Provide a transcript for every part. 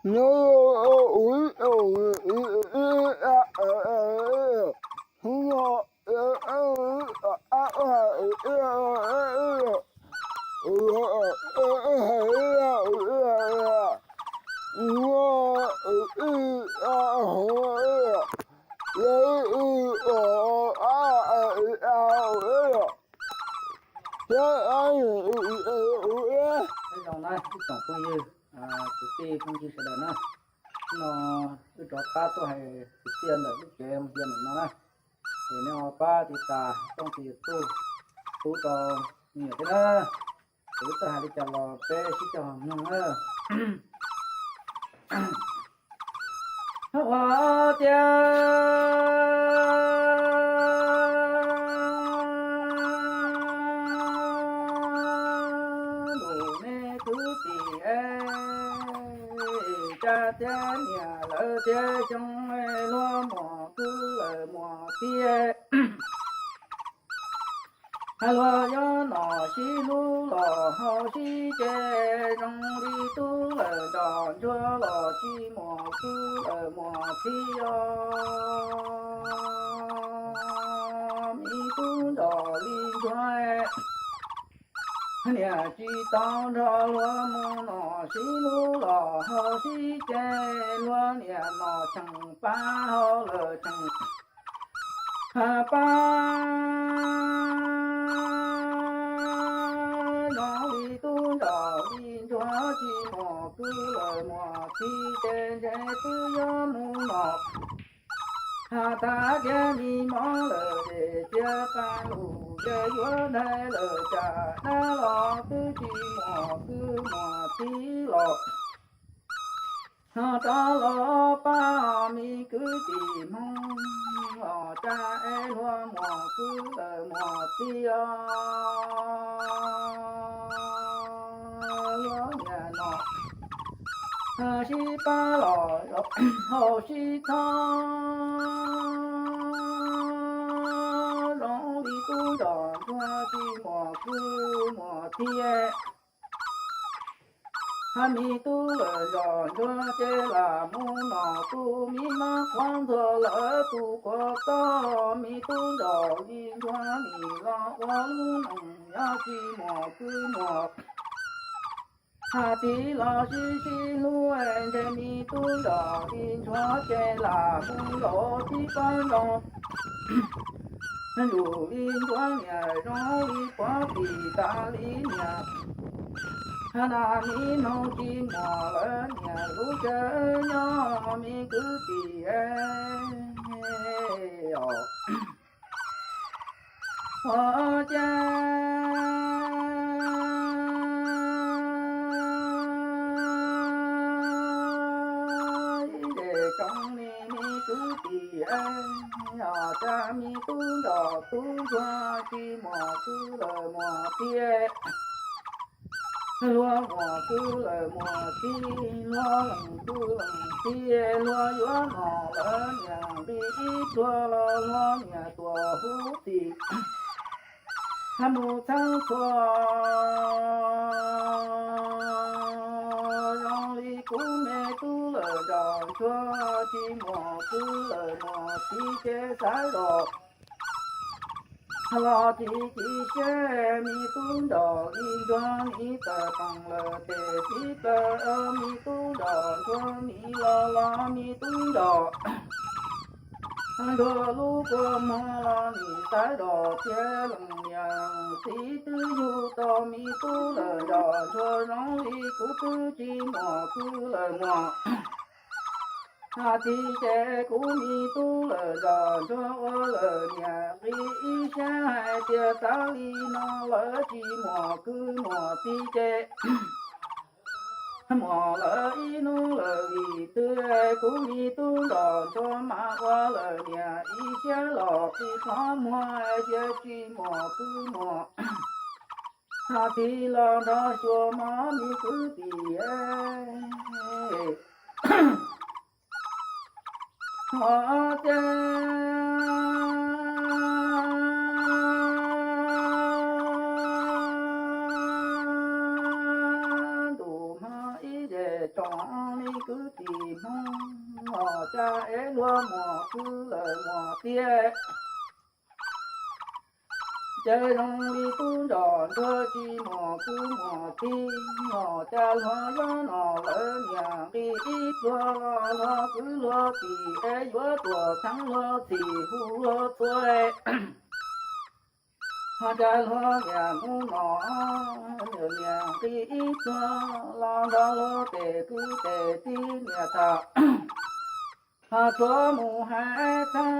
Nyob zoo na ib tsoom phooj ywg, kwv tij phooj ywg sawv daws na, hnub no wb rov qab tuaj hais kwv tij ntawm lub tsev Mus Cia Num no na, es nej ho pab tiv tas tooj tis tuj pub rau me nyuam thiab na. Kuv twb hais li cas los peb sib cog mloog na. Ua tias lus me kwv tij, tsa thiab niam lawv thiab xyoo, luag muam kwv lawm muam tij. Luag yuav nom sib hlub los haus sib ce, zoo li tub lawm nrog ntsuag los tsis muaj kwv lawm muaj tij os. Me tub nrog li ntsuag, niam tsis tau nrog luag mus nom sib hlub los haus sib ce, luag niam nom cheem pab haus lawm cheem pab. Zoo li tub nrog li ntsuag tsis muaj kwv lawm muaj tij, ces ntshe twb yuav mus nom. Has tas tias mi mob lawm ces cia qab lus, ces yuav nthe lawm cas dab los twb tsis muaj kwv muaj tij los. Ho rov los pab me kwv tij Hmoob, los cas es luag muaj kwv lawm muaj tij os. Luag niam nom sib pab los haus sib txhawb, zoo li tub nrog ntsuag tsis muaj kwv muaj tij. Hab mi tub lawm nrog ntsuag ces lam mus nom, tus mi mob qhuav ntxuag lawm tus kua toj, mi tub nrog li ntsuag nim los ua lub neej nyob tsis muaj kwv muaj. Hab tiv los sib sib hlub, ntshe mi tub nrog li ntsuag ces lam mus zaum tib pab nroo. Yus li ntsuag niam zoo li puav pim tas li niam. Hab na mi noog tsis muaj lawv niam lub caij nyoog, mi kwv tij os. Ua cas ib zej tsoom li mi kwv tij, ua cas mi tub nrog tub ntsuag tsis muaj kwv lawm muaj tij. Luag muaj kwv lawm muaj tij, luag leej kwv leej tij, luag yuav nom lawv niam nqi ib pluag los luag niam tuaj huv tim. Hab mus txheeb txhua zoo li kuv me tub lawm nrog ntsuag tsis muaj kwv lawm muaj tij ces xav zog los tsis txaus siab, mi tub nrog li ntsuag nim tawm toom lawm tes tib plaws, mi tub nrog ntsuag nim los los mi tub nrog ntsuag lub kua muag los nim xav zog tias leej niam txiv twb yug tau mi tub lawm nrog ntsuag zoo li kuv twb tsis muaj kwv lawm muaj tij ces kuv mi tub lawm nrog ntsuag ua lawm niam nqi ib siab hais tias tas li no lawv tsis muaj kwv muaj tij ces muaj lawv ib hnub lawm vim twg kuv mi tub nrog ntsuag mam ua lawm niam ib siab los qhov muag cia tsis muaj kwv muaj tij los nrog xyuas mog mi kwv tij. Ho tias ntuj hmo ib zej tsoom kwv tij Hmoob, los cas es luag muaj kwv lawm muaj tij, ces zoo li tub Ntxawm Ntsuag tsis muaj kwv muaj tij, los cas luag yuav noj lawv niam nqi ib pluag, luag kwv luag tij es yuav tuaj txheeb luag txhij hu luag txhua. Ho cas luag niam mus noj niam nqi ib pluag, los nrog luag tes kwv tes tij niam tham, ho tsuav mus hais txheeb,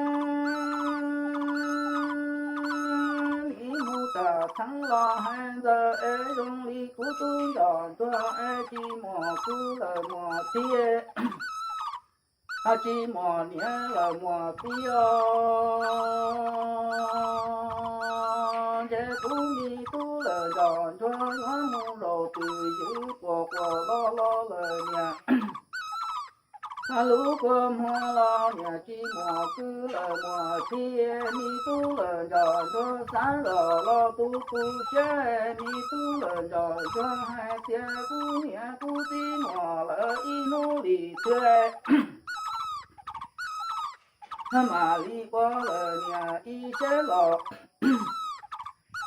ib mus tham txheeb los hais ntxaws es zoo li kuv tub Ntxawm Ntsuag es tsis muaj kwv lawm muaj tij, ho tsis muaj niam lawm muaj tij os. Ces kuv me tub lawm Ntxawm Ntsuag yuav mus zaum twg ywm quas quas loj loj lawm niam, lub kua muag los niam tsis muaj kwv lawm muaj tij. Me tub lawm Ntxawm Ntsuag xav zoj los tu tu siab, me tub lawm Ntxawm Ntsuag hais tias kuv niam kuv txiv muaj lawm ib hnub li twg, mam li ua lawm niam ib siab los,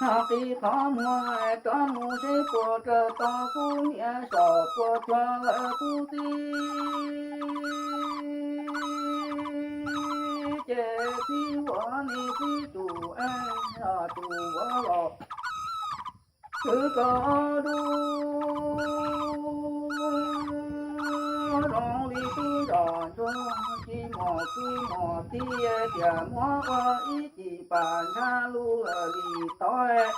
ho qi qhov muag rov mus seb puas raws tau kuv niam saum puas cuag lawm kuv txiv. Ces txiv huam ni txiv tus es tus huam los kwv koj dub, zoo li tub Ntxawm Ntsuag tsis muaj kwv muaj tij, tias muab ua ib cim pam ntsha lub li tod.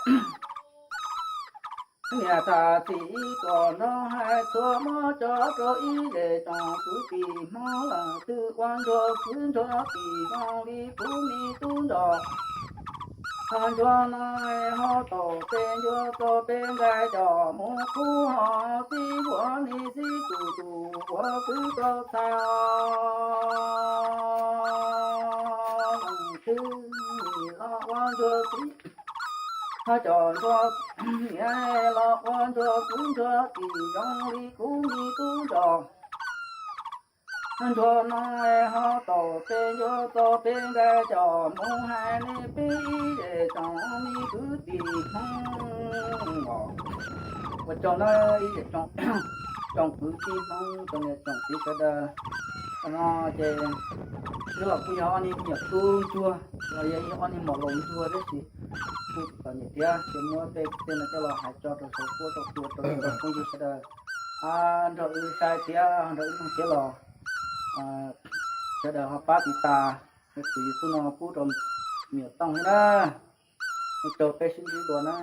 Niam tham txim tuam no hais txhua mob tso rau ib zej tsoom kwv tij Hmoob leej twg ua Ntsuag kwv Ntsuag tij zoo li kuv me tub Ntxawm Ntsuag no, ho tau peb Ntsuag tau peb nqaij coj mus qub, ho txiv huam ni txiv tus tus huam kwv tau txhais leej twg los ua Ntsuag txiv, ho coj Ntsuag niam los ua Ntsuag kwv Ntsuag tij zoo li kuv me tub Ntxawm Ntsuag no, ho tau peb Ntsuag tau peb nqaij coj mus hais nej peb ib zej tsoom me kwv tij Hmoob os. Ua tsaug nawb ib zej tsoom kwv tij Hmoob, tsoom niam tsoom txiv sawv daws. Qhov no ces twb los kuj yog ob niag me nyuam tub ntsuag los yog ib ob niag mos laus ntsuag tab sis kuj txom nyem thiab ces muab tej no coj los hais tso rau saum huab rau cua rau phooj ywg sawv daws nrog wb saib thiab nrog wb mloog thiab los sawv daws ho pab tiv tas tus YouTube no pub rau me nyuam Tooj thiab na. Ua tsaug peb sib ntsib dua na.